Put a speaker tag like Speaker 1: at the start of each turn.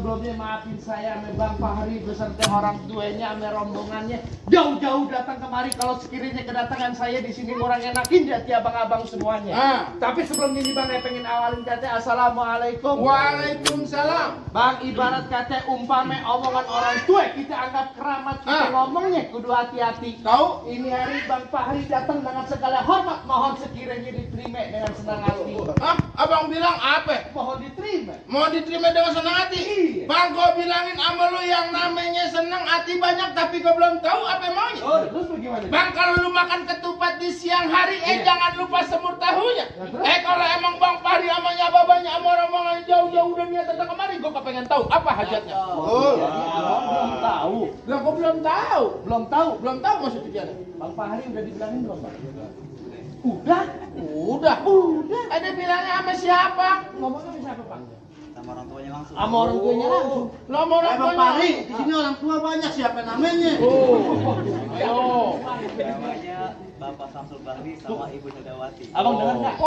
Speaker 1: sebelumnya maafin saya sama Bang Fahri beserta orang tuanya sama rombongannya jauh-jauh datang kemari. Kalau sekiranya kedatangan saya di sini kurang enakin di hati abang-abang semuanya. Tapi sebelum ini Bang, saya pengen awalin kata assalamualaikum.
Speaker 2: Waalaikumsalam.
Speaker 1: Bang, ibarat kata umpame omongan orang tua kita anggap keramat, kita ngomongnya kudu hati-hati.
Speaker 2: Tahu?
Speaker 1: Ini hari Bang Fahri datang dengan segala hormat, mohon sekiranya diterima dengan senang hati.
Speaker 2: Abang bilang apa?
Speaker 1: Mohon diterima.
Speaker 2: Mau diterima dengan senang hati?
Speaker 1: Iya.
Speaker 2: Bang, kau bilangin sama lu yang namanya senang hati banyak tapi kau belum tahu apa maunya.
Speaker 1: Terus bagaimana?
Speaker 2: Bang, kalau lu makan ketupat di siang hari, jangan lupa semur tahunya.
Speaker 1: terus?
Speaker 2: Kalau emang Bang Fahri amanya babanya sama rombongan jauh-jauh dan niat datang kemari, gua kepengen tahu apa hajatnya.
Speaker 1: Belum tahu.
Speaker 2: Lah, gua belum tahu.
Speaker 1: Belum tahu.
Speaker 2: Belum tahu maksudnya.
Speaker 1: Bang Fahri udah dibilangin belum, Bang? Udah.
Speaker 2: Udah. Ada bilangnya sama siapa?
Speaker 1: Ngomongnya sama siapa, Bang?
Speaker 3: Sama orang tuanya langsung.
Speaker 1: Sama orang tuanya langsung.
Speaker 2: Lo mau orang
Speaker 4: Bang
Speaker 2: tuanya?
Speaker 4: Fahri, di sini orang tua banyak, siapa namanya?
Speaker 2: Ayo.
Speaker 3: Namanya Bapak Samsul Bahri sama Ibu Negawati.
Speaker 1: Abang dengar nggak?